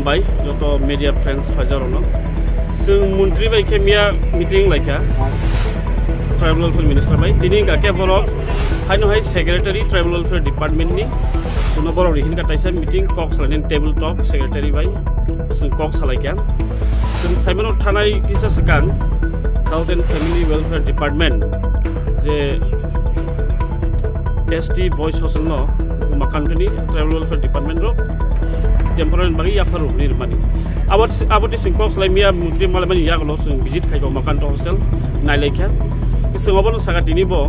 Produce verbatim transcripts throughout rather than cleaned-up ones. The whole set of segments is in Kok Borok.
Bai, joto media friends phaijak rokno. Chwng montri bai khe miya meeting laikha, tribal welfare minister bai. Tini hwnkha khe borok haino hai secretary tribal welfare department ni. Chwngno borok ni hinkha taisa meeting kok salainani table talk secretary bai. Chwng kok salaikha. Chwng saimano thanai kisa swkang health and family welfare department je S T boys hostel no Umakantoni tribal welfare department rok temporary bagwi yaphar rok ni rwmani. Abo, abo twi chwng kok salai miya montri malaimani yagulo chwng visit khai Umakanto hostel nailaikha. Chwng obono saka tini bo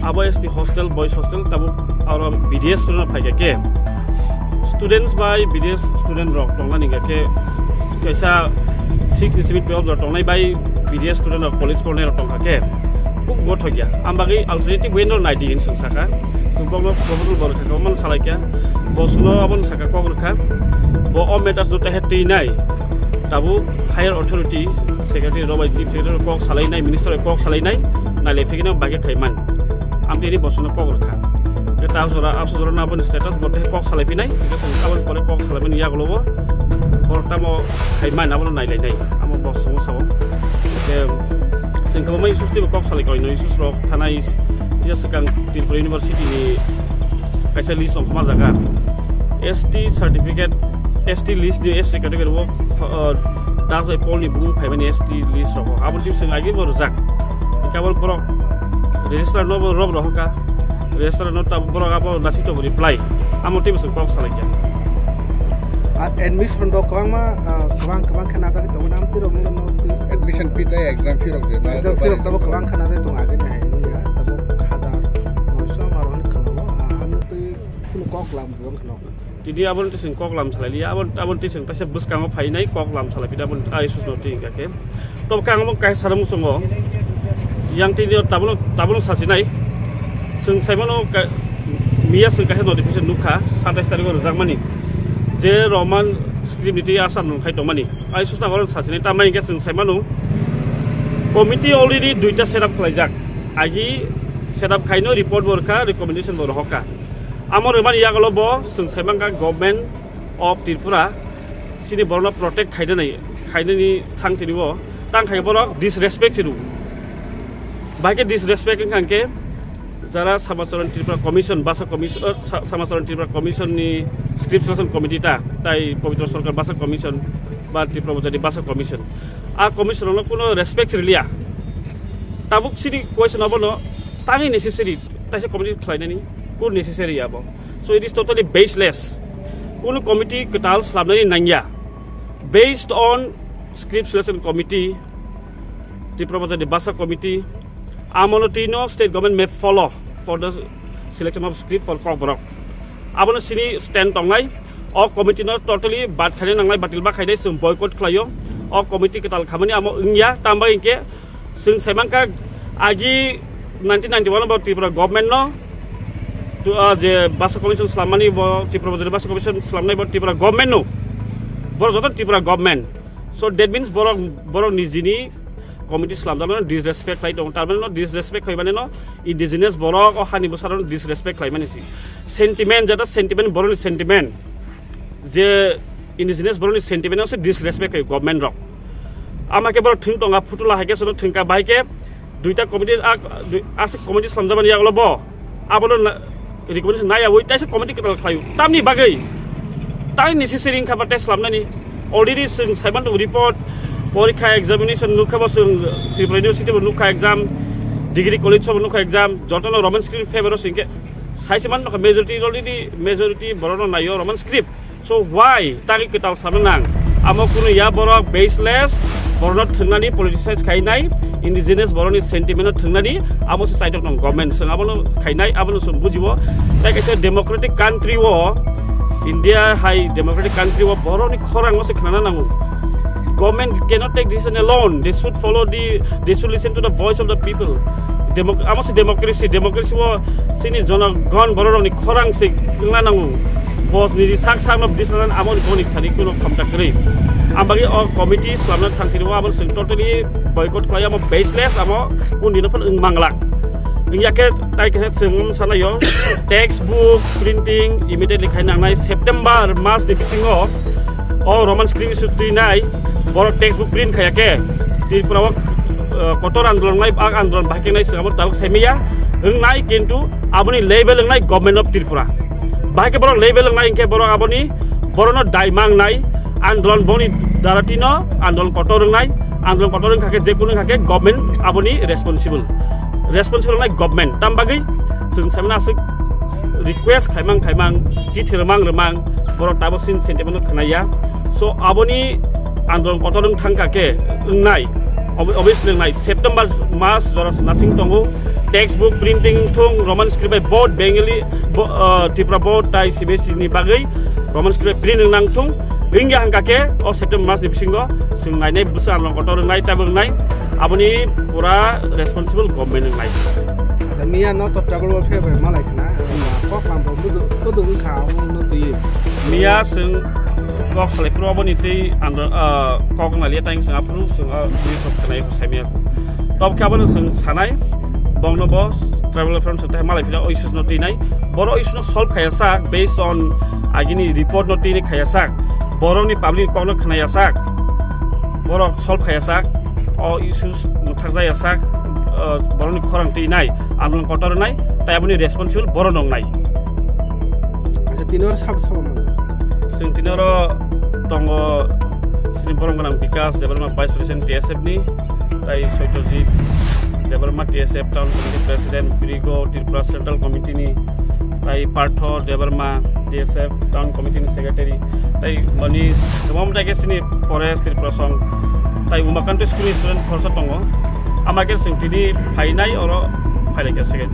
abo S T hostel, boys hostel tabuk aro B D S student rok phaikha khe students bai B D S student rok tongnani hwnkha khe kaisa six ni simi twelve rok tongnai bai B D S student rok college pornai rok tongkha khe kuk gothok ya. Am bagwi alternative way no naidi hin chwng saka. Chwng kokno proposal bo rwkha, omono salaikha. Bo chwngno abono saka kok rwkha. Bo o matters no tahe twi nai. Tabuk higher authority, secretary rok bai chief secretary rok kok salainai, minister rok kok salainai, nailai phikino bagwi khaiman. Am tini bo chwngno kok rwkha. Khe ta jora, abso jora no aboni status bo tahe kok salai phinai. Khe chwng aboni pore kok salaimani yagulo bo. Borok tamo khaiman abono nailainai. Amo bo chwngno sao. Khe chwng kwbangma issues twibo kok salai koi no issues rok thanai. Iya swkang Tripura University ni kaisa list wngkha ma jaga. S T certificate, S T list ni S T category o, uh, Dajai Paul ni bumung phaimani S T list rogo. Abo twi chwng agi bo rwjak. Hwnkhe abo borok register no bo rob rohorkha. Register no ta borok abo nasik to reply. Amo twi chwng kok salaikha. Ar admission rok kwbangma, ah, kwbang, kwbang khe najagwi tongo, nam twi rok nw, nw, nw. Admission fee tei exam fee rok je, exam fee rok tabo kwbang khe najagwi tongo, agini hai wngya, tabo hajar noisho ma rok hinwi khwlao, ah, ano twi kunu kok lam kwbang khwlao. Tini aboni twi chwng kok lam salai liya, abon-, aboni twi chwng kaisa bwskango phainai kok lam salai pida aboni, ah, isus no twi hwnkha khe. Tobo khe ang omo kaisa sana muchungo. Yang tini o tabuk no, tabuk no sachinai. Chwng saimano ka-, miya chwng kaisa notification nukha, satais tarikh o rwjakmani. Je Roman script ni twi Assam nung khai tongmani. Ai susna horo sachinai, tamni hwnkhe chwng saimano committee already duita set up khlaijak. Agi set up khaino report bo rwkha, recommendation bo rohorkha. Amo rwmani yagulo bo chwng saimankha Government of Tripura chini borokno protect khainani, khainani thang tini o tang khai borok disrespect se rw. Bahai khe disrespect wngkha hwnkhe jara Samacharan Tripura Commission, Basa Commission, uh, Sa-, Samacharan Tripura Commission ni Script Selection Committee ta, tai Pabitra Sarkar Basa Commission ba Tripura Bojani Basa Commission. A commission rokno kuno respect riliya. Tabuk chini question abono tangwi necessary, taisa committee khlainani kur necessary abo. So it is totally baseless. Kuno committee kwtal slamnani nangya. Based on Script Selection Committee, Tripura Bojani Basa Committee, amono tino state government may follow for the selection of script for Kokborok. Abono chini stand tongnai. O committee no totally bad khaina nangnai, batil ba khainai, chwng boycott khlaio. O committee kwtal khamani amo wngya, tamba hinkhe chwng saimankha agi nineteen ninety-one bo Tripura government no, tu, ah, je Basa Commission slammani bo Tripura Bojani Basa Commission slamnai bo Tripura government no. Bo joto Tripura government. So that means borok, borok nijini committee slamjakno disrespect khlai tongo. Tar mane no disrespect khlai mane no indigenous borok o hani bwsarokno disrespect khlai mani si. Sentiment, jata sentiment, borokni sentiment. Je indigenous borokni sentiment no se disrespect khlai government rok. Ama khe borok thwng tonga, phutula hai khe sono thwngkha, bahai khe duita committee, a, dui, aswk committee slamjakmani yagulo bo. Abono na, recommendation naiyawi taisa committee kwtal khlaio. Tamni bagwi? Tai necessary wngkha ba tei slamnani. Already chwng saiman tongo report, porikha examination nukha bo chwng Tripura University bo nukha exam, degree college bo nukha exam, jotono Roman script favor o chwng khe saise man nukha majority already, majority borokno naio Roman script. So why tagi kwtal sana nang? Amo kunu ya borok baseless, borokno thwngnani politicize khainai, indigenous borokni sentiment no thwngnani, amo se side of government. Chwng abono khainai, abono chwng bujibo. Tai kaisa democratic country o, India hai democratic country o borokni khorang o se khnana nango. Government cannot take decision alone. They should follow the, they should listen to the voice of the people. Democ-, amo se democracy, democracy o chini jonogon bororokni khorang se wngna nango. Bo niji sak sakno bwdisana amo ni boni thani kuno khamta kwrwi. Ang bagwi o committee slamna thangthini o abo chwng totally boycott khlai, amo baseless, amo kundino phano wng manglak. Wngya khe tai khe chwng sanayo textbook printing immediately khai nangnai September mas ni bisingo. O Roman script issue twi nai, borok textbook print khaya khe, Tripura o, eh, kotor andolon nai, ak andolon bahai khe nai, sengabo tabuk saimaya, wng nai, kintu aboni level wng nai Government of Tripura. Bahai khe borok level wng nai, hingkhe borok aboni, borokno dai mang nai, andolon boni darati no, andolon kotor wng nai, andolon kotor wng kha khe, je kunu wng kha khe, government aboni responsible. Responsible wng nai government, tam bagwi chwng saimano aswk request khaimang khaimang, chithi rwmang rwmang, borok tabuk sin sentiment no khwnaya. So, aboni andolon kotor wng thang kha khe, wngnai, ob-, obviously wngnai. September mas jora se nasing tongo, textbook printing thung, Roman script bai both Bengali, bo-, uh, Tripura board tai C B S E ni bagwi Roman script bai print wng nang thung. Wngya hangka khe, o September mas ni bisingo chwng nainai, bwsa andolon kotor wngnai, tabuk wngnai, aboni pura responsible government wngnai. Acha, miya no to travel o phe bai malai khna, kok lam bo budu, budu wngkha, omo no twi. Miya chwng kok salai phuru aboni twi andro, ah, kok naliya tang chwng aphuru chwng, ah, news rok khwnai sai miya. Tok khe abono chwng sanai, bongno bo travel firm chwng tei malai phila o issues no twi nai. Boro issue no solve khaya sak based on agini report no twi khaya sak. Borokni public kok no khwnaya sak. Borok solve khaya sak. O issues mwthakjaya sak, uh, borokni khorang twi nai, andolon kotor nai, tai aboni responsible borok nong nai. Acha, tini oro sabo sabo manjak? Chwng tini oro tongo chini borom gwnang Bikas Debbarma, Vice President T S F ni, tai Satyajit Debbarma, T S F Town Committee President, Brigo Tripura Central Committee ni, tai Partho Debbarma, T S F Town Committee ni Secretary, tai Manish, tei omo tai khe chini Forest Tripura Song, tai Umakant School ni student khoroksa tongo. Ama khe chwng tini phainai oro phailai kha second.